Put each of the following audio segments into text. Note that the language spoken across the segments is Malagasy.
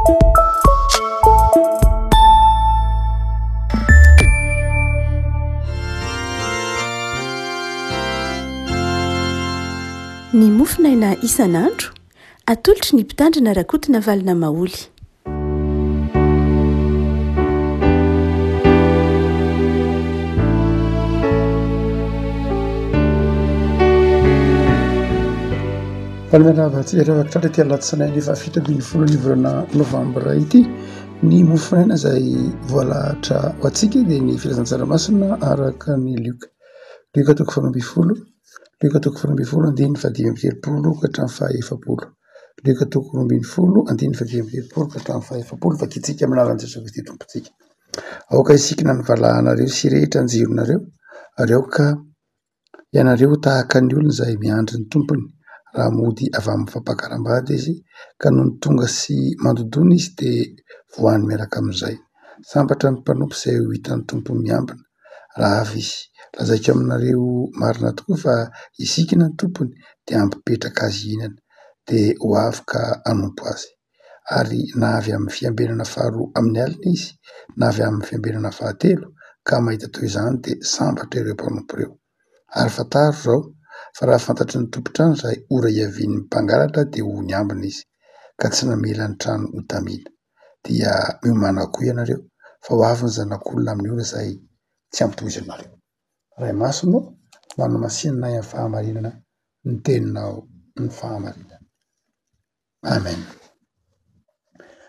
Ny mofonaina isan'andro, atolotry ny Mpitandrina Rakotonavalona Maholy. Faly miarahaba antsika rehetra tratra ity alatsinainy faha 17 ny volana novambra ity. Ny mofonaina izay voalahatra ho antsika dia ny filazantsara masina araka ny Lioka. Lioka toko faha 12, Lioka toko faha 12 andininy faha 35 ka hatramin'ny faha 40. Lioka toko 12 andininy faha 35 ka hatramin'ny faha 40. Vakintsika amin'ny anaran'i Jesoa Kristy Tompontsika. Aoka hisikina ny valahanareo sy hirehitra ny jironareo ary aoka Ianareo ho tahaka ny olona izay miandry ny tompony raha mody avy amin'ny fampakaram-bady izy, ka nony tonga sy mandodona izy dia voany miaraka amin'izay. Sambatra ny mpanompo izay ho hitan'ny tompony miambina raha avy izy. Lazaiko aminareo marina tokoa fa hisikina ny tompony dia hampipetraka azy hihinana, dia ho avy ka hanompo azy. Ary na avy amin'ny fiambenana faharoa amin'ny alina izy, na avy amin'ny fiambenana fahatelo, ka mahita toy izany, dia sambatra ireo mpanompo ireo. Ary fantaro izao, fa raha fantatry ny tompon-trano izay ora hiavian'ny mpangalatra, dia ho niambina izy, ka tsy namela ny trano ho tamina. Dia miomàna koa ianareo, fa ho avy ny Zanak'olona amin'ny ora izay tsy ampoizinareo. Ray Masina ô, manomasinina ahy amin'ny fahamarinana ny teninao ny fahamarinana. Amen.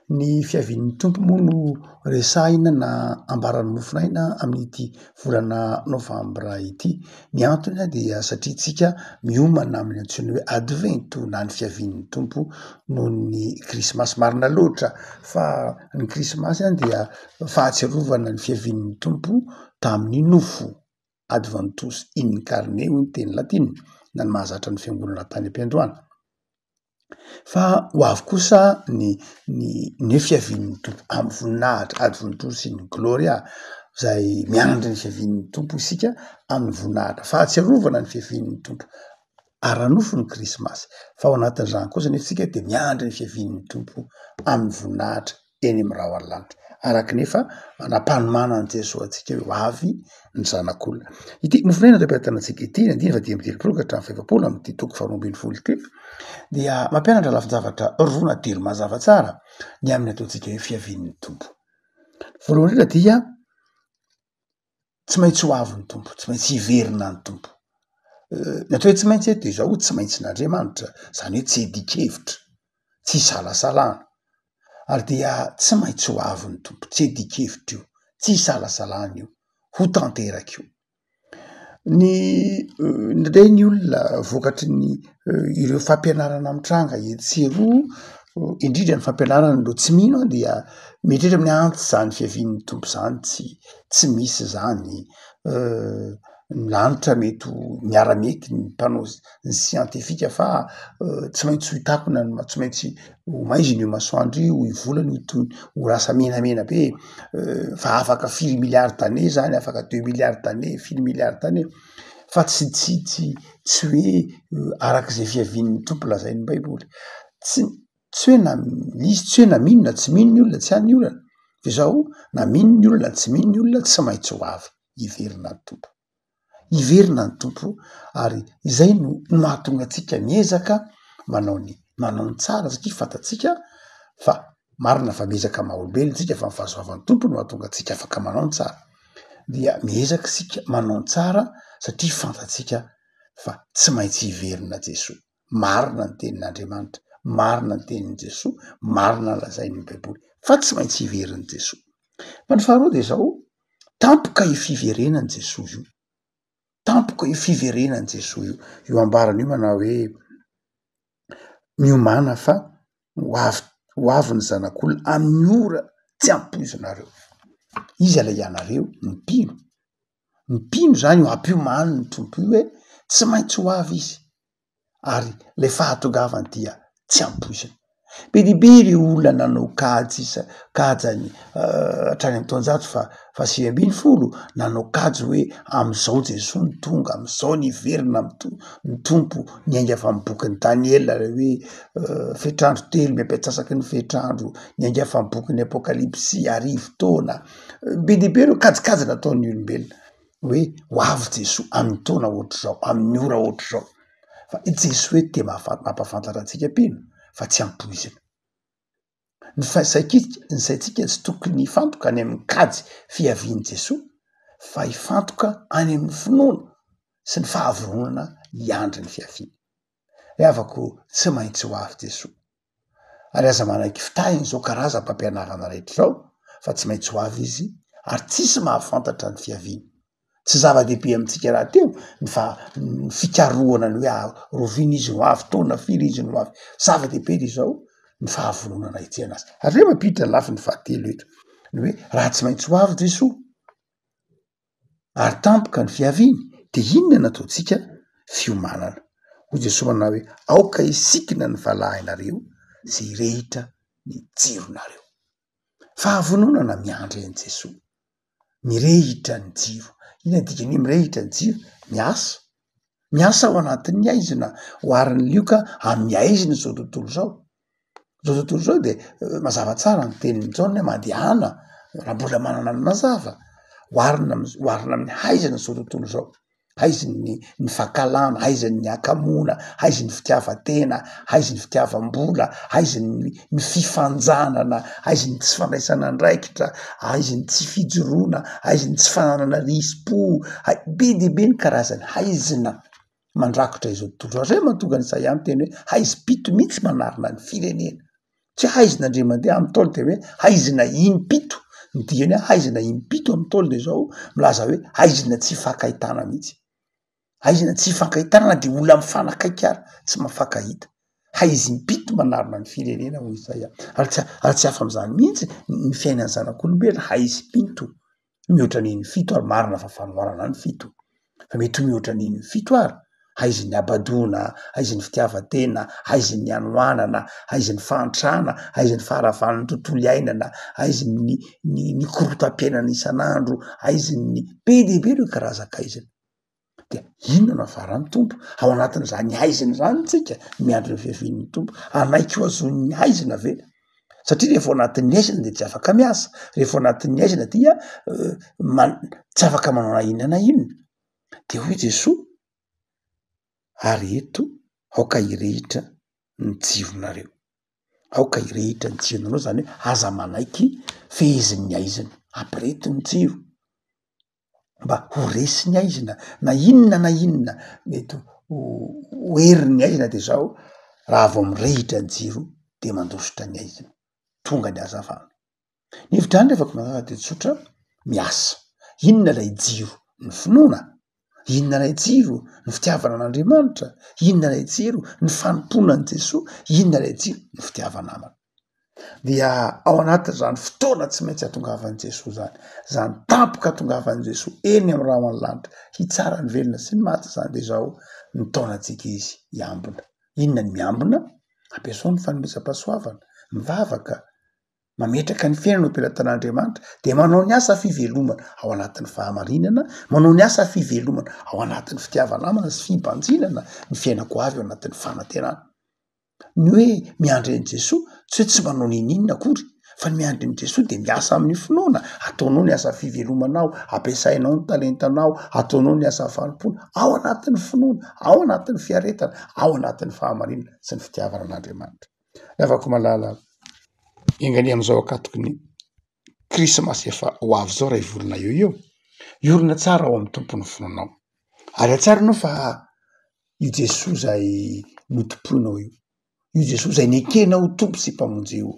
Ny fiavian'ny Tompo moa no resahina na ambaran'ny mofon'aina amin'ity volana novambra ity. Ny antony dia satria tsika miomana amin'ny antsoina hoe advento na ny fiavian'ny Tompo noho ny krismasy. Marina loatra fa ny krismasy dia fahatsiarovana ny fiavian'ny Tompo tamin'ny nofo. Adventus in carne hoy ny teny latina na ny mahazatra ny fiangonana tany am-piandohana. Fa ho avy kosa ny ny ny hoe fiavian'ny Tompo amin'ny voninahitra, adventus in gloria, izay miandry ny fiavian'ny Tompo isika amin'ny voninahitra. Fahatsiarovana ny fiavian'ny Tompo ara-nofo ny krismasy, fa ao anatin'izany kosa anefa isika dia miandry ny fiavian'ny Tompo amin'ny voninahitra. eny amin'ny rahona lanitra, araka ny efa nampanomanan'i Jesoa antsika hoe ho avy ny Zanak'olona. Ity mofonaina teo am-pelatanantsika ity, ny andininy faha-35 ka hatramin'ny faha-40 amin'ity toko faharoa ambin'ny folo ity, dia mampianatra lafin-javatra roa na telo mazava tsara ny amin'ny ataontsika hoe fiavian'ny Tompo. Voalohany indrindra dia tsy maintsy ho avy ny Tompo, tsy maintsy hiverina ny Tompo. Ny atao hoe tsy maintsy eto de izao, tsy maintsin'Andriamanitra, zany hoe tsy iadian-kevitra, tsy isalasalana, ary dia tsy maintsy ho avy ny Tompo, tsy iadian-kevitra io, tsy isalasalana io, ho tanteraka io. Ny indraindray ny olona vokatry ny ireo fampianarana mitranga etsy sy eroa, indrindra ny fampianarana ireo tsy mino dia mieritreritra amin'ny antsy zany fiavian'ny Tompo zany tsy tsy misy zany, ny lanitra mety ho miara-mety ny mpanao ny siantifika fa tsy maintsy ho takona ny tsy maintsy ho maizina io masoandro io, io volana io toy ho lasa menamena be fa afaka firy milliards d'années zany, afaka deux milliards d'années, firy milliards d'années, fa tsy tsy tsy tsy hoe arak'izay fiavian'ny Tompo lazain'ny baiboly, tsy tsy hoe na misy tsy hoe na mino na tsy mino ny olona tsy any ny olana, de zao na mino ny olona na tsy mino ny olona tsy maintsy ho avy hiverina ny Tompo. Hiverina ny Tompo ary izay no mahatonga antsika miezaka manao ny manao ny tsara satria fantatsika fa marina fa miezaka maha olombelona isika fa ny fahasoavan'ny Tompo no mahatonga antsika afaka manao ny tsara, dia miezaka isika manao ny tsara satria fantatsika fa tsy maintsy hiverina Jesoa. Marina ny tenin'Andriamanitra, marina ny tenin'i Jesoa, marina ny lazain'ny baiboly fa tsy maintsy hiverin'i Jesoa. Fa ny faharoa de zao, tampoka io fiverenan'i Jesoa io, tampoka io fiverenan'i Jesoa io, io ambarany io manao hoe miomàna fa ho avy ho avy ny zanak'olona amin'ny ora tsy ampoizinareo. Iza ilay ianareo? Ny mpino. Ny mpino zany io ampiomany ny Tompo io hoe tsy maintsy ho avy izy ary le fahatongavany dia tsy ampoizina. Be dia be ireo olona nanao kajy isa kajany hatrany amin'ny taonjato faha 19, nanao kajy hoe amin'izao Jesoa no tonga, amin'izao no hiverina ny to- ny Tompo, niainga avy amin'ny bokin'i Daniela ilay hoe fetr'andro telo miampy antsasaky ny fetr'andro, niainga avy amin'ny bokin'ny Apokalypsy, arivo taona. Be dia be ireo kajikajy nataon'ny olombelona hoe ho avy Jesoa amin'ny taona ohatr'izao, amin'ny ora ohatr'izao. Fa i Jesoa eto dia mampahafantatra antsika mpino fa tsy ampoizina. Ny fahasaikika, ny saintsika tsy tokony hifantoka any amin'ny kajy fiavian'i Jesoa fa hifantoka any amin'ny finoana sy ny fahavononana hiandry ny fiaviany. Ry havako, tsy maintsy ho avy Jesoa. Ary aza manaiky fitahiny izao karazam-pampianarana rehetra izao fa tsy maintsy ho avy izy ary tsisy mahafantatra ny fiaviany. Tsy zava-dehibe amintsika rahateo ny fa- ny fikarohana ny hoe rahoviana izy no avy, taona firy izy no avy. Zava-dehibe de izao ny fahavononana hitsena azy. Ary zay mampiditra ny lafiny fahatelo eto, ny hoe raha tsy maintsy ho avy Jesoa ary tampoka ny fiaviany de inona no ataontsika fiomanana? Hoy Jesoa manao hoe aoka hisikina ny valahinareo sy hirehitra ny jironareo. Fahavononana miandry an'i Jesoa. Mirehitra ny jiro. Inona ny dikan'ny hoe mirehitra ny jiro? Miasa. Miasa ao anatin'ny haizina. Oharin'i Lioka amin'ny haizina izao tontolo izao. Izao tontolo izao de mazava tsara ny tenin'i Jaona hoe mandehana raha mbola manana ny mazava. Oharina am- oharina amin'ny haizina izao tontolo izao. Haizin'ny ny fankahalana, haizin'ny hakamoana, haizin'ny fitiavan-tena, haizin'ny fitiavam-bola, haizin'ny ny fifanjanana, haizin'ny tsy fandraisana andraikitra, haizin'ny tsy fijoroana, haizin'ny tsy fananana risi-po, hay- be dia be ny karazany haizina mandrakotra izao tontolo izao. Zay mahatonga an'i Isaia miteny hoe haizim-pito mihitsy manarona ny firenena. Tsy haizina indray mandeha amin'ny Ntaolo de hoe haizina im-pito, ny dikany hoe haizina im-pito amin'ny Ntaolo de zao, milaza hoe haizina tsy ifankahitana mihitsy, haizina tsy ifankahitana na de olona mifanakaiky ary tsy mifankahita, haizim-pito manarona ny firenena hoy Isaia, ary tsy ary tsy hafa am'zany mihitsy ny fiainan'ny zanak'olombelona, haizim-pito. Mihoatra an'iny fito ary marina fa fanoharana ny fito fa mety ho mihoatra an'iny fito ary, haizin'ny habadoana, haizin'ny fitiavan-tena, haizin'ny hanoanana, haizin'ny fahantrana, haizin'ny faharavan'ny tontolo iainana, haizin'ny ny ny korotam-piainana isan'andro, haizin'ny be dia be ireo karazan-kaizina. Dia inona no havaran'ny Tompo? Ao anatin'izany haizina izany tsika miandry ny fiavian'ny Tompo. Hanaiky ho azon'ny haizina ve? Satria rehefa ao anatin'ny haizina dia tsy afaka miasa, rehefa ao anatin'ny haizina dia man- tsy afaka manao na inona na inona. De hoy Jesoa, ary eto aoka hirehitra ny jironareo. Aoka hirehitra ny jironareo zany hoe aza manaiky fehezin'ny haizina, ampireheto ny jiro. mba ho resin'ny haizina na inona na inona mety ho herin'ny haizina de zao raha vao mirehitra ny jiro de mandositra ny haizina, tonga ny hazavana. Ny hevi-drano rehefa mazava de tsotra, miasa. Inona ilay jiro? Ny finoana. Inona ilay jiro? Ny fitiavana an'Andriamanitra. Inona ilay jiro? Ny fanompoana an'i Jesoa. Inona ilay jiro? Ny fitiava-namana. Dia ao anatin'izany fotoana tsy maintsy hatongavan'i Jesoa izany, izany tampoka hatongavan'i Jesoa eny amin'ny rahon'ny lanitra hitsara ny velona sy ny maty izany dia izao mitaona antsika izy hiambina. Inona ny miambina? Ampiasao ny fanomezam-pahasoavana, mivavaka, mametraka ny fiainana ho am-pelatan'Andriamanitra, dia manao ny asa fivelomana ao anatin'ny fahamarinana, manao ny asa fivelomana ao anatin'ny fitiava-namana sy fibanjinana ny fiainako avy ao anatin'ny fanantenana. Ny hoe miandry an'i Jesoa tsy hoe tsy manao n'inon'inona akory fa ny miandry an'i Jesoa de miasa amin'ny finoana, ataonao ny asa fivelomanao, ampiasainao ny talentanao, ataonao ny asa fanompoana ao anatin'ny finoana, ao anatin'ny fiaretana, ao anatin'ny fahamarinana sy ny fitiavana an'Andriamanitra. Ry havako malala, enga anie amin'izao ankatoky ny krismasy efa ho avy izao ray volana eo eo, hiorina tsara ao amin'ny Tompo ny finoanao ary hahatsiaro ianao fa io Jesoa izay notompoinao io, io Jesoa izay nekenao ho Tompo sy Mpamonjy io,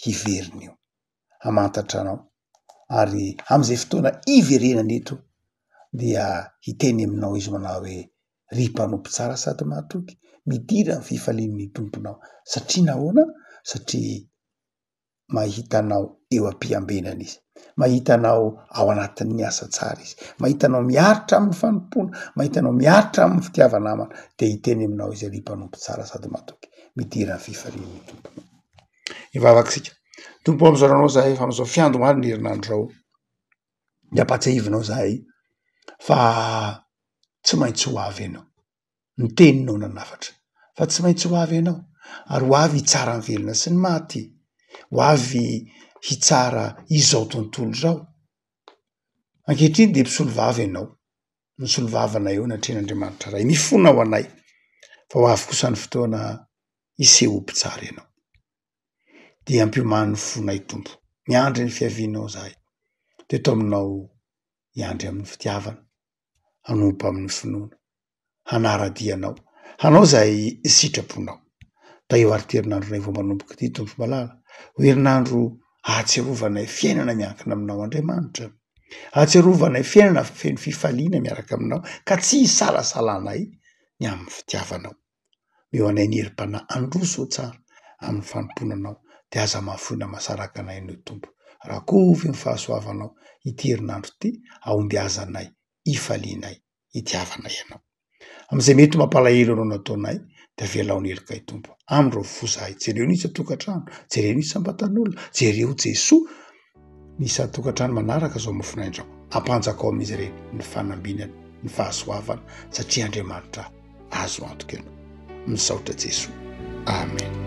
hiverina io, hamantatra anao, ary amin'izay fotoana hiverenany eto dia hiteny aminao izy manao hoe ry mpanompo tsara sady mahatoky, midira amin'ny fifalian'ny Tomponao. Satria nahoana? Satria mahita anao eo am-piambenana izy, mahita anao ao anatin'ny asa tsara izy, mahita anao miaritra amin'ny fanompoana, mahita anao miaritra amin'ny fitiava-namana, dia hiteny aminao izy, ry mpanompo tsara sady matoky, midira ny fifalian'ny Tomponao. Hivavaka isika. Tompo ô, misaotra anao zahay fa amin'izao fiandohan'ny herinandro izao dia ampahatsiahivinao zahay fa tsy maintsy ho avy ianao. Ny teninao nanafatra fa tsy maintsy ho avy ianao ary ho avy hitsara ny velona sy ny maty, ho avy hitsara izao tontolo izao. Ankehitriny dia mpisolo vava ianao, misolo vava anay eo anatrehan'Andriamanitra Ray, mifona ho anay fa ho avy kosa ny fotoana hiseho ho mpitsara ianao. Dia ampiomano ny fonay Tompo, miandry ny fiavianao zahay, dia eto aminao hiandry amin'ny fitiavana, hanompo amin'ny finoana, hanara-dia anao, hanao izay sitraponao. Tahio ary ity herinandronay vao manomboka ity Tompo malala, ho herinandro ahatsiarovanay fiainana miankina aminao Andriamanitra, ahatsiarovanay fiainana feno fifaliana miaraka aminao ka tsy hisalasalanay ny amin'ny fitiavanao. Omeo anay ny herim-panahy handroso ho tsara amin'ny fanompoana anao dia aza mahafoy na mahasaraka anay anio Tompo. Rakovy ny fahasoavanao ity herinandro ity ahombiazanay, hifalianay, hitiavanay anao. Amin'izay mety ho mampalahelo anao nataonay dia avelao ny helokay Tompo. Amindreo fo zahay, jereo ny isan-tokantrano, jereo ny isam-batan'olona, jereo Jesoa ny isan-tokantrano manaraka izao mofonaina izao. Ampanjakao amin'izy ireny ny fanambinana, ny fahasoavana satria Andriamanitra azo antoka ianao. Misaotra Jesoa. Amen.